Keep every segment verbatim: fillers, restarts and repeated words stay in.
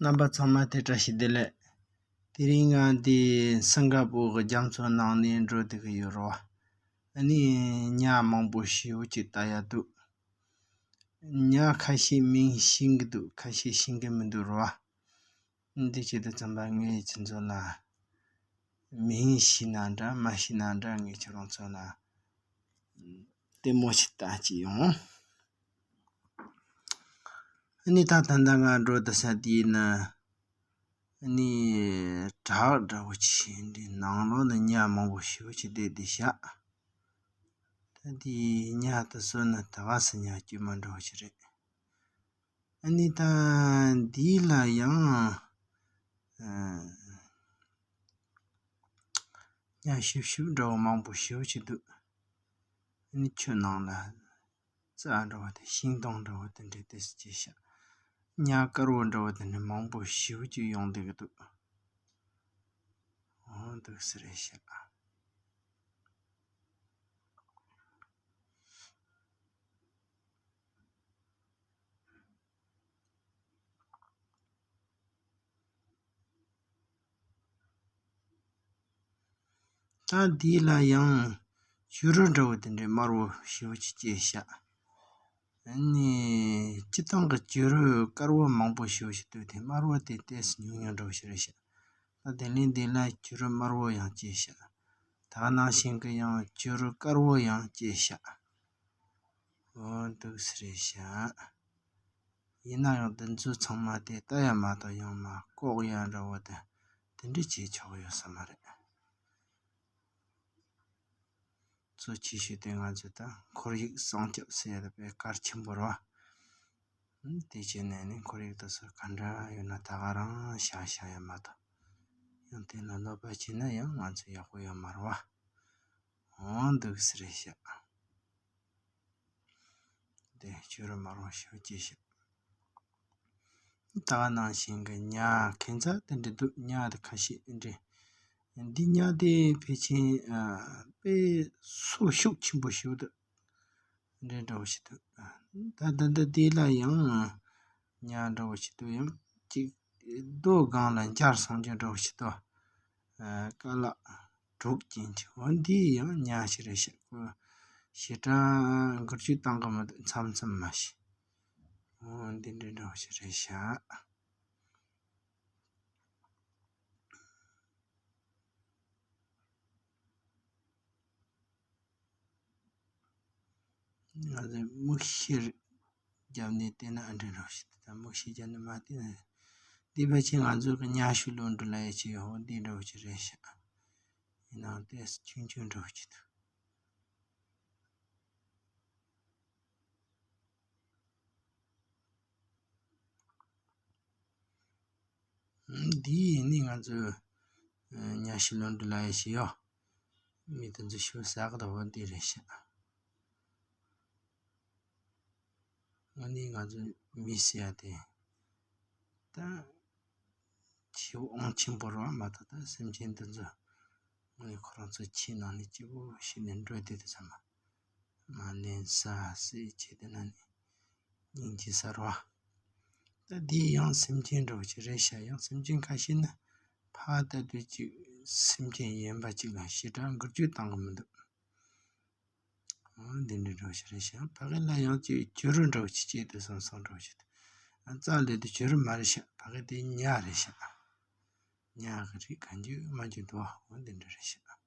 རྣམ་པ་ཚང་མ་དེ་བཀྲ་ཤིས་བདེ་ལེགས། དེ་རིང་ང་འདི་སིང་ག་པོར་གྱི་རྒྱ་མཚོ་ནང་ནས་འགྲོ་བསྡད་ཀྱི་ཡོད་རེད་བ། ཨ་ནི་ཉ་མང་པོ་ཞེ་པོ་ཅིག་ལྟ་ཡ་འདུག་ཉ་ཁ་ཤས་མིང་ཤེས་ཀྱི་འདུག་ཁ་ཤས་ཤེས་ཀྱི་མི་འདུག་རེད་བ། འདི་བྱེད་དུས་ཙམ་པ་ངས་ཁྱེད་ཚོ་ལ་མིང་ཤེས་ན་འདྲ་མ་ཤེས་ན་འདྲ། ངས་ཁྱེད་རང་ཚོ་ལ་ལྟད་མོ་ཞིག་ལྟ་ཅིག་ཡོང་། ཨ་ནི་ད་ད་ལྟ་ང་འགྲོ་བསྡད་ས་དེ་ནི་ཨ་ནི་བྲག་འདྲ་བོ་ཅིག་འདི་ནང་ལོགས་ན་ཉ་མང་པོ་ཞེ་པོ་ཅིག་བསྡད་བསྡད་ཤག་ད་དེ་ཉ་དེ་ཚོ་ནི་ད་ག་སེ་ཉ་དཀྱུས་མ་འདྲ་བོ་ཅིག་རེད། ཨ་ནི་ད་འདི་ལ་ཡང་ཨ་ཉ་ཤུབ་ཤུབ་འདྲ་བོ་མང་པོ་ཞེ་པོ་ཅིག་འདུག་ཨ་ནི་ཆུ་ནང་ལ་རྩྭ་འདྲ་བོ་དང་ཤིང་སྡོང་འདྲ་བོ་དེ་འདྲ་དེ་ཚོ་སྐྱེས་ཤག་ཉ་དཀར་བོ་འདྲ་བོ་དེ་འདྲ་མང་པོ་ཞེ་པོ་ཅིག་ཡོང་བསྡད་ཀྱི་འདུག་འོ་འདུག་སེ་རེད་ཤག་ད་འདི་ལ་ཡང་བྱུ་རུ་འདྲ་བོ་དེ་འདྲའི་དམར་བོ་ཞེ་པོ་ཅིག་སྐྱེས་ཤག་ཨ་ནི་སྤྱིར་བཏང་གི་བྱུ་རུ་དཀར་བོ་མང་པོ་ཞེ་པོ་ཞིག་འདུག་དེ་དམར་བོ་དེ་ཏོག་ཙམ་ཉུང་ཉུང་འདྲ་བོ་ཞིག་རེད་ཤག་ད་དེ་ལས་འདི་ལ་བྱུ་རུ་དམར་བོ་ཡང་སྐྱེས་ཤག་ད་ག་ནང་བཞིན་གྱི་ཡང་བྱུ་རུ་དཀར་བོ་ཡང་སྐྱེས་ཤག་འོ་འདུག་སེ་རེད་ཤག་ཡིན་ན་ཡང་འདི་ཚོ་ཚང་མ་དེ་ལྟ་ཡ་མ་གཏོགས་ཡང་མ་ལྐོག་ཡ་འདྲ་བོ་དེ་དེ་འདྲ་བྱེད་ཆོག་ཡོད་ས་མ་རེད། གཙོ་ཆེ་ཤོས་དེ་ང་ཚོས་ད་ཁོར་ཡུག་སྲུང་སྐྱོབ་ཟེར་ཡ་དེ་དཔེ་གལ་ཆེན་པོ་རེད་བ། དེ་བྱས་ནས་ནི་ཁོར་ཡུག་དེ་ཚོ་ག་འདྲ་ཡོད་ན་ད་ག་རང་བཞག་བཞག་ཡ་མ་གཏོགས་ཡང་དེ་ལ་གནོད་པ་བྱས་ན་ཡང་ང་ཚོ་ཡག་པོ་ཡོད་མ་རེད་བ། འོ་འདུག་སེ་རེད་ཤག་དེ་བྱུ་རུ་དམར་བོ་ཞེ་པོ་སྐྱེས་ཤག་ད་ག་ནང་བཞིན་གྱི་ཉ་ཁྱད་མཚར་དེ་འདྲ་འདུག་ཉ་དེ་ཁ་ཤས་འདྲ། འདི་ཉ་དེ་ཕལ་ཆེར་ཨ་དཔེ་སོ་ཤུགས་ཆེན་པོ་ཞིག་འདུག་འདྲ་འདྲ་བོ་ཞིག་འདུག་ད་ད་ལྟ་འདི་ལ་ཡང་ཉ་འདྲ་བོ་ཞིག་འདུག་ཡང་གཅིག་རྡོ་སྒང་ལ་འབྱར་སོང་རྒྱུ་འདྲ་བོ་ཞིག་འདུག་ཨ་ཀ་ལག་དྲུག་ཅན་གྱི་འོ་འདི་ཡང་ཉ་ཞིག་རེད་ཤག་ཁོ་ཞེ་དྲག་འགུལ་སྐྱོད་བཏང་གི་མི་འདུག་མཚམས་མཚམས་མ་ཞིག་འོ་འདི་འདྲ་འདྲ་བོ་ཞིག་རེད་ཤག་ང་ཚོས་མིག་ཤེལ་བརྒྱབ་ནས་བལྟས་ན་ཨ་འདྲ་འདྲ་བོ་ཞིག་འདུག་ད་མིག་ཤེལ་བརྒྱབ་ནས་མ་བལྟས་ན། འདི་ཕལ་ཆེར་ང་ཚོ་གི་ཉ་ཤུ་ལོ་འགྲོ་ལ་ཡ་ཆེ་ཡོད་འདི་འདྲ་བོ་ཅིག་རེད་ཤག་ཡིན་ནའང་ཏོག་ཙམ་ཆུང་ཆུང་འདྲ་བོ་ཅིག་འདུག་འདི་ཡིན་ནི་ང་ཚོའི་ཉ་ཤུ་ལོ་འདྲ་ལ་ཡ་ཞིག་ཡོད། མི་དེ་ཚོ་ཤུ་ཟ་གི་འདུག་འདི་རེད་ཤག་ཨ་ནི་ང་ཚོ་མི་ཟེར་ཡ་དེ་ད་ཆེ་བོ་ཨང་ཆེན་པོ་རེད་བ། མ་གཏོགས་ད་སེམས་ཅན་འདི་ཚོ་ཨ་ནི་ཁོ་རང་ཚོ་ཁྱིའི་ནང་ནས་སྐྱིད་པོ་ཞིག་ནས་འགྲོ་བསྡད་དུས་ཙམ་པ་མ་ལན་ཟ་ཟེར་བྱས་དེ་ན་ནི་སྙིང་རྗེ་ཟེར་བ། ད་འདི་ཡང་སེམས་ཅན་འདྲ་བོ་ཅིག་རེད་ཤག་ཡང་སེམས་ཅན་ཁ་ཤས་ནི་ཕར་ལྟ་དུས་ཅིག་སེམས་ཅན་གཞན་པ་ཅིག་ལ་ཞེ་དྲག་འགུལ་སྐྱོད་བཏང་གི་མི་འདུག་འོ་འདི་འདྲ་འདྲ་བོ་ཞིག་རེད་ཤག་ཕ་གི་ལ་ཡང་ཅིག་བྱུ་རུ་འདྲ་བོ་ཅིག་སྐྱེས་དུས་བསམ་བསམ་འདྲ་བོ་ཞིག་འདུག་རྩྭ་ལས་དུས་བྱུ་རུ་མ་རེད་ཤག་ཕ་གི་དེ་ཉ་རེད་ཤག་ཉ་གི་རིགས་གང་བྱུང་མང་བྱུང་འདུག་འོ་འདི་འདྲ་རེད་ཤག་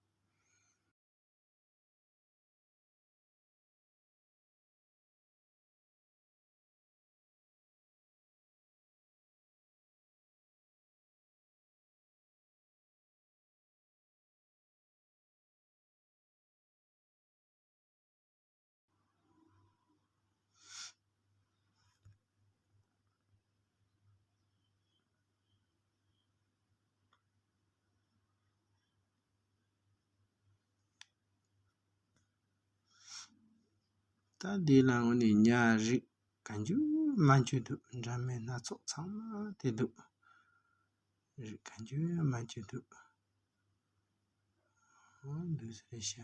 ད་འདི་ལ་དངོས་གནས་ཉ་རིགས་གང་བྱུང་མང་བྱུང་འདུག་འདྲ་མིན་སྣ་ཚོགས་ཚང་མ་དེ་འདུག་རིགས་གང་བྱུང་མང་བྱུང་འདུག་འོ་འདུག་སེ་རེད་ཤག་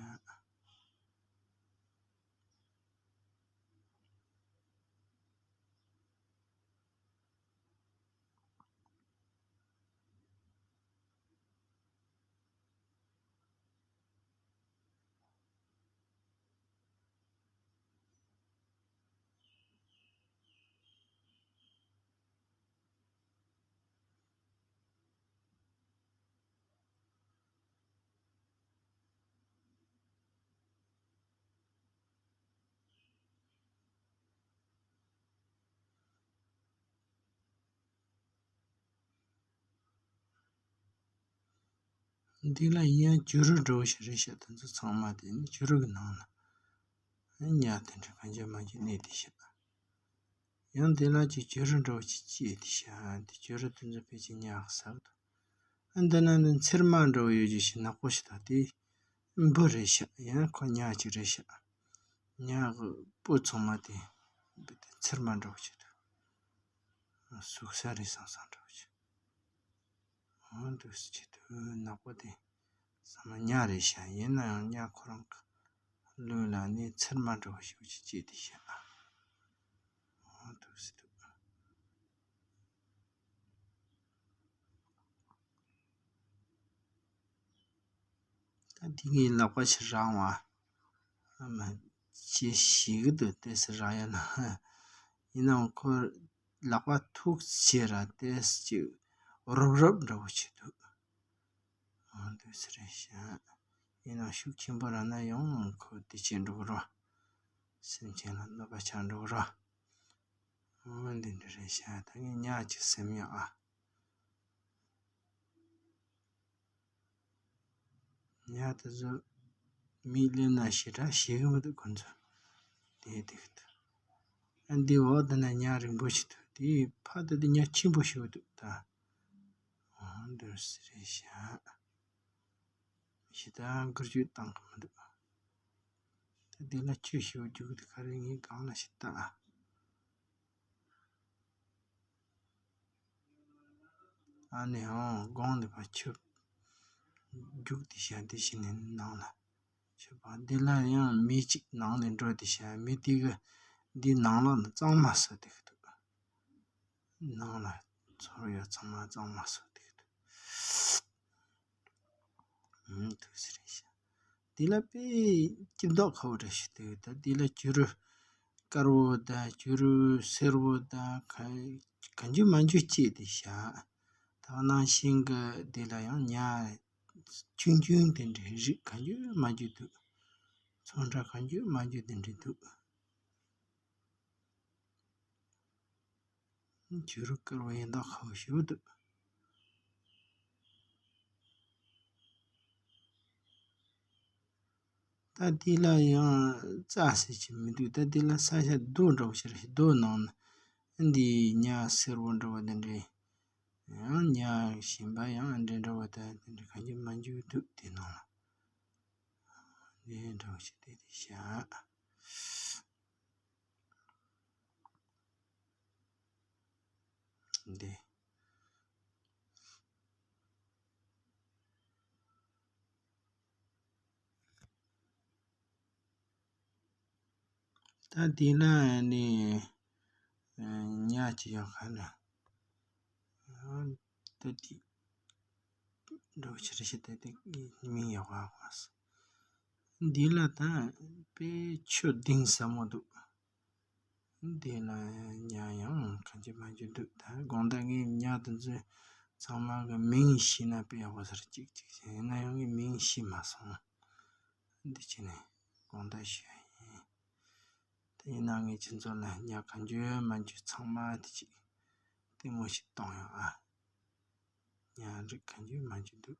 འདི་ལ་ཡིན་ཡང་བྱུ་རུ་འདྲ་བོ་ཞིག་རེད་ཤག་དེ་ཚོ་ཚང་མ་དེ་ནི་བྱུ་རུ་གི་ནང་ལ་ཉ་དེ་འདྲ་གང་ཅི་མང་ཅི་གནས་དེ་ཤག་ཡང་འདི་ལ་ཅིག་བྱུ་རུ་འདྲ་བོ་ཅིག་སྐྱེས་དེ་ཤག་དེ་བྱུ་རུ་དེ་ཚོ་ཕལ་ཆེར་ཉ་གི་ཟ་གི་འདུག་ཨ་འདི་ན་ནི་ཚེར་མ་འདྲ་བོ་ཡོད་རྒྱུ་ཞིག་ནག་པོ་ཞིག་དང་དེ་འབུ་རེད་ཤག་ཡང་ཁོ་ཉ་ཅིག་རེད་ཤག་ཉ་གི་སྤུ་ཚང་མ་དེ་འབུ་དེ་ཚེར་མ་འདྲ་བོ་ཅིག་འདུག་ཟུག་ས་རེད་བསམ་བསམ་འདྲ་བོ་ཅིག་འོ་འདུག་སེ་བྱེད་དུས་ནག་པོ་དེ་ཚང་མ་ཉ་རེད་ཤག་ཡིན་ན་ཡང་ཉ་ཁོ་རང་གི་ལུས་ལ་ནི་ཚེར་མ་འདྲ་བོ་ཞིག་ཅིག་སྐྱེས་དེ་ཤག་འོ་འདུག་སེ་འདུག་ད་འདི་ངའི་ལག་པ་ཕྱིར་རང་བ། ཨ་མ། ཅི་ཞིག་འདུག་ཏོག་ཙམ་རང་ཡ་ན། ཡིན་ནའང་ཁོ་ལག་པ་ཐུག་ཕྱིར་ར་ཏོག་ཙམ་ཅིག་རོབ་རོབ་འདྲ་བོ་བྱེད་འདུག་ཨ་འདུག་སེ་རེད་ཤག་ཡིན་ནའང་ཤུགས་ཆེན་པོ་རག་ན་ཡང་ཁོ་དེ་བྱེད་འགྲོ་གི་རོ། སེམས་ཅན་ལ་གནོད་པ་ཆགས་འགྲོ་གི་རོ། འོ་འདི་འདྲ་རེད་ཤག་ད་ངས་ཉ་ཅིག་ཟིན་ཡོང་ཨ། ཉ་དེ་ཚོ་མིའི་ལུས་ན་ཞེ་དྲག་ཤེས་གི་མི་འདུག་ཁོ་ཚོ། དེ་དེ་གི་འདུག་ཨ་འདི་འོག་དེ་ན་ཉ་རིང་པོ་ཞིག་འདུག་དེའི་ཕ་དེ་དེ་ཉ་ཆེན་པོ་ཞིག་འདུག་ད། འོ་འདི་འདྲ་རེད་ཤག་ཞེ་དྲག་འགུལ་སྐྱོད་བཏང་གི་མི་འདུག་ད་འདི་ལ་ཆུ་ཞིག་རྒྱུག་དེ་ག་རེ་ངའི་སྒང་ལ་ཞིག་ལྟ། ཨ་ནི་ཧོ་སྒང་དེ་ཕར་ཆུ་རྒྱུག་དེ་ཤག་དེ་བཞིན་ནི་ནང་ལ་ཆུ་བ་འདི་ལ་ཡང་མི་གཅིག་ནང་ལ་འགྲོ་དེ་ཤག་མི་དེ་གི་འདི་ནང་ལོགས་ལ་གཙང་མ་བཟོ་དེ་གི་འདུག་ནང་ལ་ཚོར་ཡ་ཚང་མ་གཙང་མ་བཟོ་དེ་གི་འདུག་ཨུམ་ཐུགས་སུ་རེད་ཤག་འདི་ལ་དཔེ་སྐྱིད་མདོག་ཁ་བོ་འདྲ་ཞིག་འདུག་ད་འདི་ལ་བྱུ་རུ་དཀར་བོ་དང་བྱུ་རུ་སེར་བོ་དང་ག་གང་འགྱུར་མང་འགྱུར་སྐྱེས་དེ་ཤག་ད་ག་ནང་བཞིན་གི་འདི་ལ་ཡང་ཉ་ཆུང་ཆུང་དེ་འདྲའི་རིགས་གང་འགྱུར་མང་འགྱུར་འདུག་ཚོང་འདྲ་གང་འགྱུར་མང་འགྱུར་དེ་འདྲ་འདུག་བྱུ་རུ་དཀར་བོ་ཡིན་མདོག་ཁ་བོ་ཞིག་འདུག་ད་འདི་ལ་ཡང་རྩྭ་ཟེར་གྱི་མི་འདུག་ད་འདི་ལ་ས་ཆ་རྡོ་འདྲ་བོ་ཞིག་རེད། རྡོ་ནང་ན་འདི་ཉ་སེར་བོ་འདྲ་བོ་དེ་འདྲའི་ཡང་ཉ་གཞན་པ་ཡང་འདྲ་འདྲ་བོ་ད་དེ་འདྲ་གང་ཅི་མང་ཅི་འདུག་དེ་ནང་ལ་འདི་འདྲ་བོ་ཞིག་དེ་དེ་ཤག་འདི། ད་འདི་ན་ནི་ཉ་ཅི་ཡང་ཁ་ན་ད་འདི་འགྲོ་ཕྱིར་ཞིག་ད་འདི་མིང་ཡག་པ་གོ་འདི་ལ་ད་དཔེ་ཆུ་གདེང་ཟབ་མོ་འདུག་དེ་ལ་ཉ་ཡང་གང་ཅི་མང་ཅི་འདུག་ད་དགོང་དག་ངས་ཉ་དེ་ཚོ་ཚང་མ་གི་མིང་ཤེས་ན་དཔེ་ཡག་པོ་ཟེར་གཅིག་གཅིག་བྱས་ཡིན་ན་ཡང་ངས་མིང་ཤེས་མ་སོང་། འདི་བྱས་ནས་དགོང་དག་ཞུ་ཡ་ཡིན། དེ་ཡིན་ན་ངས་ཁྱེད་ཚོ་ལ་ཉ་གང་ཅི་མང་ཅི་ཚང་མ་དེ་གཅིག་ལྟད་མོ་ཞིག་གཏོང་ཡོང་ཨ། ཉ་རིགས་གང་ཅི་མང་ཅི་འདུག་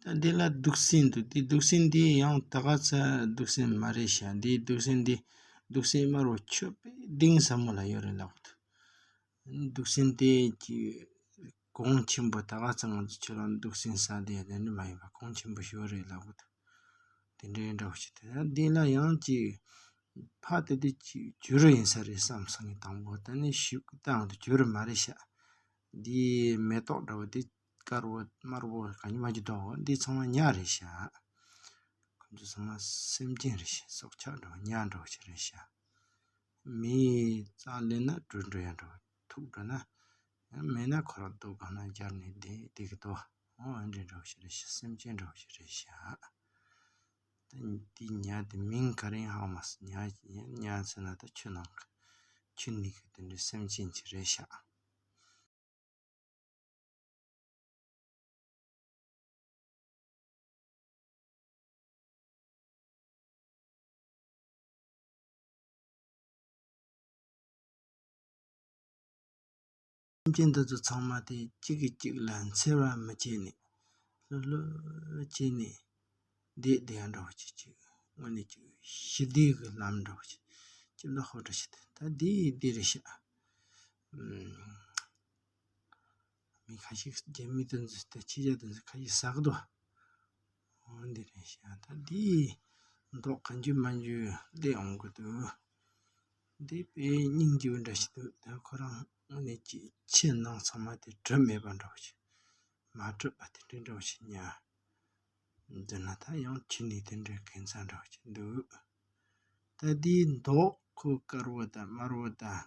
ད་འདི་ལ་གདུགས་སྲིན་འདུག་དེ་གདུགས་སྲིན་འདི་ཡང་ད་ག་ཚ་གདུགས་སྲིན་མ་རེད་ཤག་འདི་གདུགས་སྲིན་འདི་གདུགས་སྲིན་དམར་བོ་ཆུ་དཔེ་གདེང་ཟབ་མོ་ལ་ཡོད་རེད་ལབ་འདུག་གདུགས་སྲིན་དེ་གི་གོང་ཆེན་པོ་ད་ག་ཚ་ང་ཚོ་ཁྱོད་རང་གདུགས་སྲིན་ཟ་དེ་དེ་འདྲ་མ་ཡིན་པ་གོང་ཆེན་པོ་ཞིག་རེད་ལབ་གི་འདུག་དེ་འདྲའི་འདྲ་བོ་ཞིག་དེ་འདི་ལ་ཡང་ཅིག་ཕ་དེ་དེ་ཅིག་བྱུ་རུ་ཡིན་ས་རེད་བསམ་སོང་ངས་དང་པོ། ད་ནི་ཞིབ་ཏུ་བལྟས་ཡོང་དུས་བྱུ་རུ་མ་རེད་ཤག་འདིའི་མེ་ཏོག་འདྲ་བོ་དེ་དཀར་བོ་དམར་བོ་གང་ཡིན་མ་གྱི་འདུག་འདི་ཚང་མ་ཉ་རེད་ཤག་ཁོ་ཚོ་ཚང་མ་སེམས་ཅན་རེད་ཤག་སྲོག་ཆགས་འདྲ་བོ་ཉ་འདྲ་བོ་ཞིག་རེད་ཤག་མིའི་རྩ་ལེན་ན་འགྲོ་འགྲོ་ཡ་འགྲོ་ཐུག་འགྲོ་ན་ཡང་མེད་ན་ཁོ་རང་རྡོ་སྒང་ན་སྦྱར་ནས་བསྡད་བསྡད་ཀྱི་འདུག་འོ་ཨ་འདྲས་འདྲ་བོ་ཞིག་རེད་ཤག་སེམས་ཅན་འདྲ་བོ་ཞིག་རེད་ཤག་ད་འདི་ཉ་དེ་མིང་ག་རེ་ཡང་ཧ་གོ་མ་སོང་། ཉ་ཉ་ཟེར་ན་ད་ཆུ་ནང་གི་ཆུ་ནང་གི་དེ་འདྲའི་སེམས་ཅན་ཅིག་རེད་ཤག་སེམས་ཅན་འདི་ཚོ་ཚང་མ་དེ་གཅིག་གིས་གཅིག་ལ་འཚེ་བ་མི་བྱེད་ནས་ལྷོད་ལྷོད་བྱས་ནས་བསྡད་བསྡད་ཡ་འདྲ་བོ་ཅིག་ཅིག་དངོས་གནས་ཅིག་ཞི་བདེ་གི་ལམ་འདྲ་བོ་ཅིག་ཅིག་ལ་ཧོ་འདྲ་ཞིག་དེ་ད་འདི་འདི་རེད་ཤག་མི་ཁ་ཤས་རྒྱ་མི་དེ་ཚོ་དང་ཕྱི་རྒྱལ་དེ་ཚོ་ཁ་ཤས་ཟ་གི་འདུག་འོ་འདི་རེད་ཤག་ད་འདི་མདོག་གང་འགྱུར་མ་འགྱུར་སླེབས་འོང་གི་འདུག་འདི་དཔེ་སྙིང་རྗེ་བོ་འདྲ་ཞིག་འདུག་ད་ཁོ་རང་དངོས་གནས་ཀྱི་ཁྱིམ་ནང་ཚང་མ་དེ་གྲིབ་མེད་པ་འདྲ་བོ་ཞིག་མ་གྲིབ་པ་དེ་འདྲ་འདྲ་བོ་ཞིག་ཉར། འདི་ན་ད་ཡང་ཁྱིམ་ནས་དེ་འདྲའི་གན་ས་འདྲ་བོ་ཞིག་འདུག་ད་འདིའི་མདོག་ཁོ་དཀར་བོ་དང་དམར་བོ་དང་།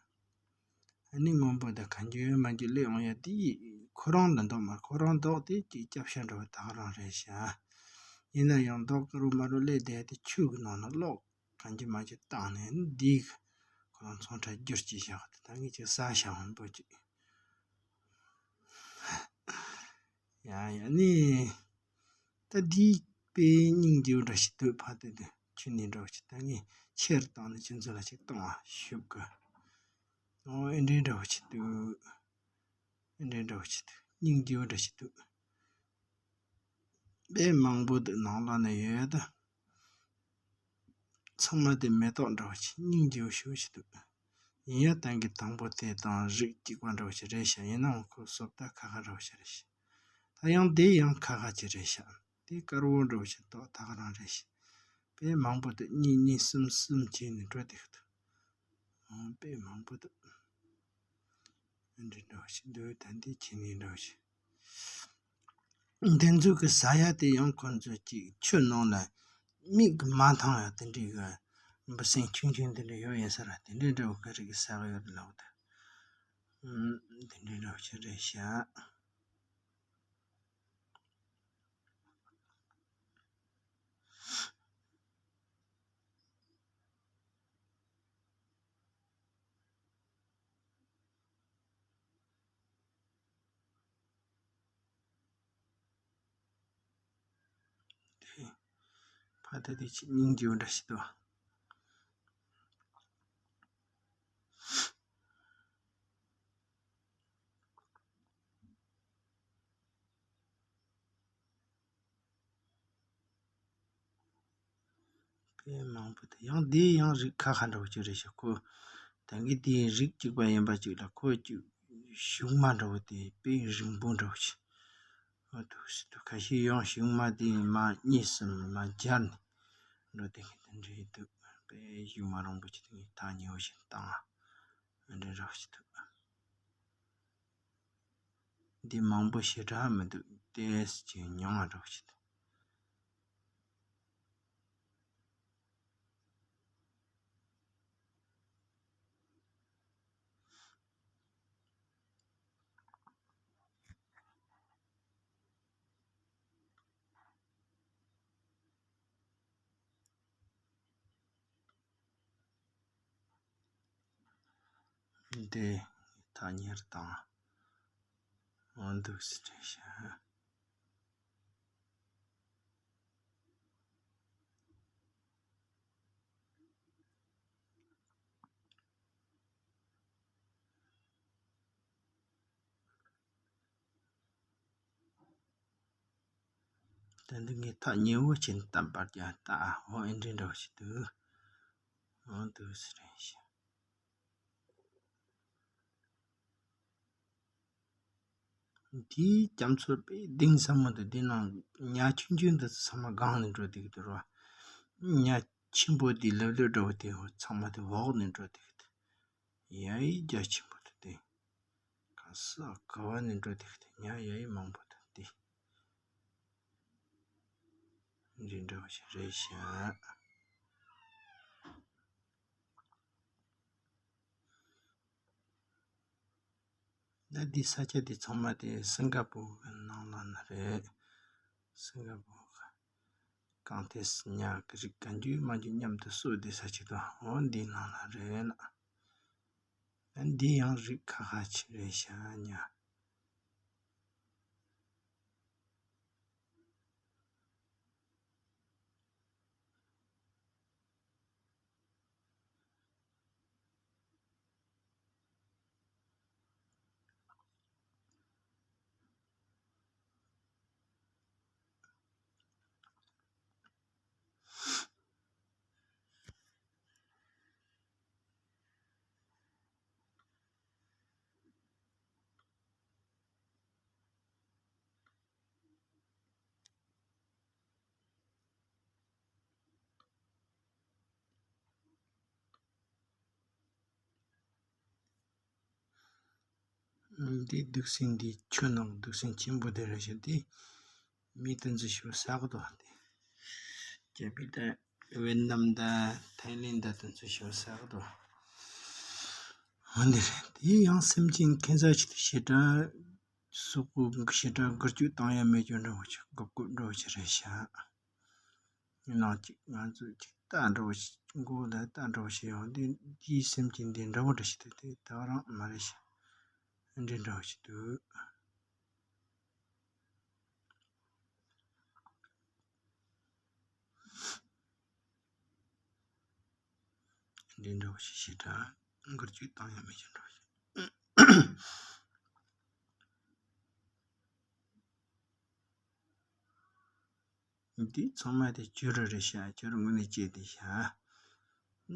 ཨ་ནི་སྔོན་པོ་དང་གང་འགྱུར་མ་འགྱུར་སླེབས་འོང་ཡ་དེ་ཁོ་རང་ལ་འདོགས་མ་ཁོ་རང་མདོག་དེ་ཅིག་སྐྱབས་ཤ་འདྲ་བོ་ད་ག་རང་རེད་ཤག་ཡིན་ན་ཡང་མདོག་དཀར་བོ་དམར་བོ་སླེབས་བསྡད་དེ་ཆུ་གི་ནང་ན་གློག་གང་འགྱུར་མ་འགྱུར་བཏང་ནས་འདི་ཁོ་རང་ཚོང་ཁྲ་བསྒྱུར་ཅིག་བཞག་དེ་ད་ངས་ཅིག་ཟ་བཞག་འོང་པོ་ཅིག་ཡ་ཡ་ནི། ད་འདི་དཔེ་སྙིང་རྗེ་བོ་འདྲ་ཞིག་འདུག་ཕ་དེ་དེ་ཁྱོད་ནི་འདྲ་བོ་ཞིག་ད་ངས་ཆེར་བཏང་ནས་ཁྱོད་ཚོ་ལ་ཞིག་གཏོང་བ་ཞུ་གི་ཨོ་ཨེ་འདྲའི་འདྲ་བོ་ཞིག་འདུག་ཨེ་འདྲའི་འདྲ་བོ་ཞིག་འདུག་སྙིང་རྗེ་བོ་འདྲ་ཞིག་འདུག་དཔེ་མང་པོ་འདུག་ནང་ལ་ནས་ཡོད་ད། ཚང་མ་དེ་མེ་ཏོག་འདྲ་བོ་ཞིག་སྙིང་རྗེ་བོ་ཞེ་པོ་ཞིག་འདུག་ཡིན་ཡང་ད་གིན་དང་པོ་དེ་དང་རིགས་གཅིག་པ་འདྲ་བོ་ཞིག་རེད་ཤག་ཡིན་ནའང་ཁོ་བཟོ་ལྟ་ཁ་ཁ་འདྲ་བོ་ཞིག་རེད་ཤག་ད་ཡང་དེ་ཡང་ཁ་ཁ་ཅིག་རེད་ཤག་དེ་དཀར་བོ་འདྲ་བོ་ཞིག་ཏོག་ད་ག་རང་རེད་ཤག་དཔེ་མང་པོ་དེ་གཉིས་གཉིས་གསུམ་གསུམ་བྱས་ནས་འགྲོ་བསྡད་ཀྱི་འདུག་ཨང་དཔེ་མང་པོ་འདུག་འདི་འདྲ་བོ་ཞིག་འདུག་ད་འདི་ཁྱེད་ནི་འདྲ་བོ་ཞིག་འདི་ཚོ་གི་ཟ་ཡ་དེ་ཡང་ཁོ་ཚོ་གཅིག་ཆུ་ནང་ལ་མིག་གིས་མ་མཐོང་ཡ་དེ་འདྲའི་གི་འབུ་སྲིན་ཆུང་ཆུང་དེ་འདྲ་ཡོད་ཡིན་ས་ར་དེ་འདྲའི་འདྲ་བོ་གི་རིགས་ཟ་གི་ཡོད་ལབ་ད། དེ་འདྲའི་འདྲ་བོ་ཞིག་རེད་ཤག་དེ་ཕ་ད་དེ་ཆེས་སྙིང་རྗེ་བོ་འདྲ་ཞིག་འདུག་དཔེ་མང་པོ་དེ་ཡང་དེ་ཡང་རིགས་ཁ་ཁ་འདྲ་བོ་ཅིག་རེད་ཤག་ཁོ་ད་གིན་དེའི་རིགས་གཅིག་པ་ཡིན་པ་ཅིག་ལ་ཁོ་ཅིག་གཞུག་མ་འདྲ་བོ་དེ་དཔེ་རིང་པོ་འདྲ་བོ་ཅིག་འོ་འདུག་སེ་འདུག་ཁ་ཤས་ཡང་གཞུག་མ་དེ་མ་གཉིས་སམ་མ་སྦྱར་ནས་འགྲོ་དེ་གི་དེ་འདྲ་ཡིན་འདུག་དཔེ་གཞུག་མ་རིང་པོ་ཅིག་དེ་ངས་ཐག་ཉེ་བོ་ཞིག་བཏང་ཨ་འདྲ་འདྲ་བོ་ཞིག་འདུག་འདི་མང་པོ་ཞེ་དྲག་མི་འདུག་ཏོག་ཙམ་ཉུང་བ་འདྲ་བོ་ཞིག་འདུག་འདི་ཐག་ཉེ་རུ་བཏང་འོ་འདུག་སེ་བྲིས་ཤག་ད་འདི་ངས་ཐག་ཉེ་བོ་ཅན་བཏབ་པར་ཀྱང་ལྟ་ཨ་འོ་ཨེ་འདྲའི་འདྲ་བོ་ཞིག་འདུག་འོ་འདུག་སེ་རེད་ཤག་འདིའི་རྒྱ་མཚོ་དཔེ་གཏིང་ཟབ་མོ་འདུག་འདི་ནང་ཉ་ཆུང་ཆུང་འདི་ཚོ་ཚང་མ་སྒང་ནས་འགྲོ་བསྡད་ཀྱི་འདུག་ར། ཉ་ཆེན་པོ་འདི་ལེབ་ལེབ་འདྲ་བོ་དེ་ཚང་མ་དེ་འོག་ནས་འགྲོ་བསྡད་ཀྱི་འདུག་ཡ་ཡི་རྒྱ་ཆེན་པོ་འདུག་དེ། ག་ས་ག་བ་ནས་འགྲོ་བསྡད་ཀྱི་འདུག་ཉ་ཡ་ཡི་མང་པོ་འདུག་དེ། འདི་འདྲ་བ་ཞིག་རེད་ཤག་ད་འདི་ས་ཆ་འདི་ཚང་མ་དེ་སིང་ག་པོར་གི་ནང་ལ་ན་རེད། སིང་ག་པོར་གི་གངས་ཏི་སེ་ཉ་གི་རིགས་གང་འདྲ་མང་འདྲ་མཉམ་དུ་གསོ་བསྡད་ས་ཅིག་དང་འོ་འདི་ནང་ལ་རེད་ལ། ད་འདི་ཡང་རིགས་ཁ་ཁ་ཅིག་རེད་ཤག་ཉ། འདི་གདུགས་སེམས་འདི་ཆུ་ནང་གདུགས་སེམས་ཆེན་པོ་དེ་རེད་ཤག་དེ། མི་དེ་ཚོ་ཞེ་པོ་ཟ་གི་འདུག་དེ། རྒྱ་མི་དང་ཝེ་ནམ་དང་ཐའི་ལེན་དང་དེ་ཚོ་ཞེ་པོ་ཟ་གི་འདུག་འོ་འདི་རེད། དེ་ཡང་སེམས་ཅན་ཁྱད་མཚར་ཆེ་དུ་ཞེ་དྲག་སོག་པོ་ཞེ་དྲག་འགུལ་སྐྱོད་བཏང་ཡ་མེད་རྒྱུ་འདྲ་བོ་ཞིག་སྒོར་སྒོར་འདྲ་བོ་ཞིག་རེད་ཤག་ནང་གཅིག་ང་ཚོས་གཅིག་ལྟ་འདྲ་བོ་ཞིག་མགོ་ལ་ལྟ་འདྲ་བོ་ཞིག་ཡོང་དུས། འདིའི་སེམས་ཅན་འདི་འདྲ་བོ་འདྲ་ཞིག་འདུག་དེ་ད་ག་རང་མ་རེད་ཤག་འདི་འདྲ་བོ་ཞིག་འདུག་འདི་འདྲ་བོ་ཞིག་ཞེ་དྲག་འགུལ་སྐྱོད་བཏང་ཡ་མེད་ཀྱང་འདྲ་བོ་ཞིག་འདི་ཚང་མ་དེ་བྱུ་རུ་རེད་ཤག་བྱུ་རུ་དངོས་གནས་སྐྱེས་བསྡད་ཤག་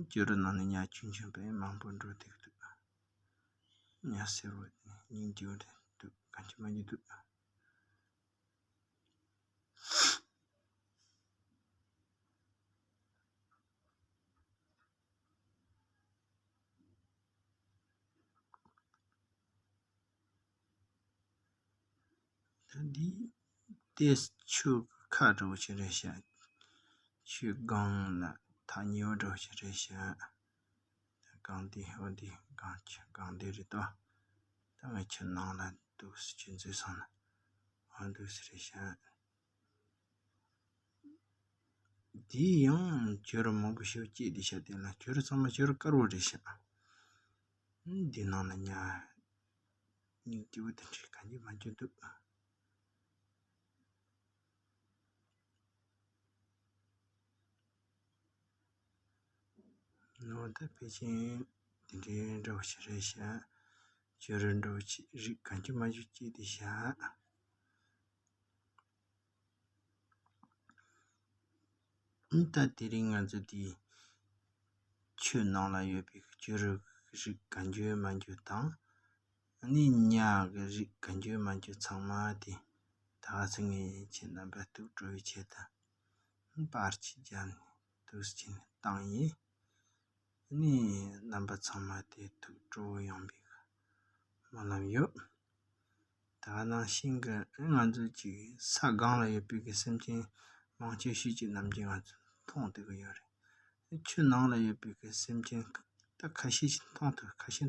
བྱུ་རུ་ནང་ནས་ཉ་ཆུང་ཆུང་དཔེ་མང་པོ་འགྲོ་བསྡད་འདུག་ཉ་སེར་བོ་དེ་སྙིང་རྗེ་བོ་དེ་འདུག་གང་བྱུང་མ་བྱུང་འདུག་ད་འདི་ཏེས་ཆུ་ཁ་འདྲ་བོ་ཞིག་རེད་ཤག་ཆུ་སྒང་ལ་ཐག་ཉེ་བོ་འདྲ་བོ་ཞིག་རེད་ཤག་སྒང་འདི་འོ་འདི་སྒང་ཆུ་སྒང་འདི་རེད་དོ། ད་ང་ཆུ་ནང་ལ་འདུག་སེ་ཆུ་འཛུལ་སོང་ན་འོ་འདུག་སེ་རེད་ཤག་དེ་ཡང་བྱུ་རུ་མང་པོ་ཞིག་སྐྱེས་བསྡད་ཤག་དེ་ལ་བྱུ་རུ་ཚང་མ་བྱུ་རུ་དཀར་བོ་རེད་ཤག་འདི་ནང་ལ་ཉ་སྙིང་རྗེ་བོ་དེ་འདྲའི་གང་ཅི་མ་ཅི་འདུག་ནོར་ད་ཕལ་ཆེར་དེ་འདྲའི་འདྲ་བོ་ཞིག་རེད་ཤག་བྱུ་རུ་འདྲ་བོ་ཞིག་རིགས་གང་ཅི་མ་ཅི་སྐྱེས་བསྡད་ཤག་ད་དེ་རིང་ང་ཚོ་དེ་ཆུ་ནང་ལ་ཡོད་པའི་བྱུ་རུ་རིགས་གང་འགྱུར་མ་འགྱུར་དང་། ཨ་ནི་ཉ་གི་རིགས་གང་འགྱུར་མ་འགྱུར་ཚང་མ་དེ་ད་ག་ཚོད་ངས་ཁྱེད་རྣམ་པར་ཐུགས་སྤྲོ་བའི་ཆེད་དུ་པར་ཆས་བརྒྱབ་ནས་འདུག་སེ་བྱས་ནས་བཏང་ཡིན། ཨ་ནི་རྣམ་པ་ཚང་མ་དེ་ཐུགས་སྤྲོ་བོ་ཡོང་བའི་སྨོན་ལམ་ཡོད། ད་ག་ནང་བཞིན་གྱི་ང་ཚོ་གཅིག་ས་སྒང་ལ་ཡོད་པའི་གི་སེམས་ཅན་མང་ཆེ་ཤོས་ཀྱི་ནམ་རྒྱུན་ང་ཚོ་མཐོང་བསྡད་ཀྱི་ཡོད་རེད། ཆུ་ནང་ལ་ཡོད་པའི་གི་སེམས་ཅན་ད་ཁ་ཤས་ཤིག་མཐོང་ཐུབ། ཁ་ཤས་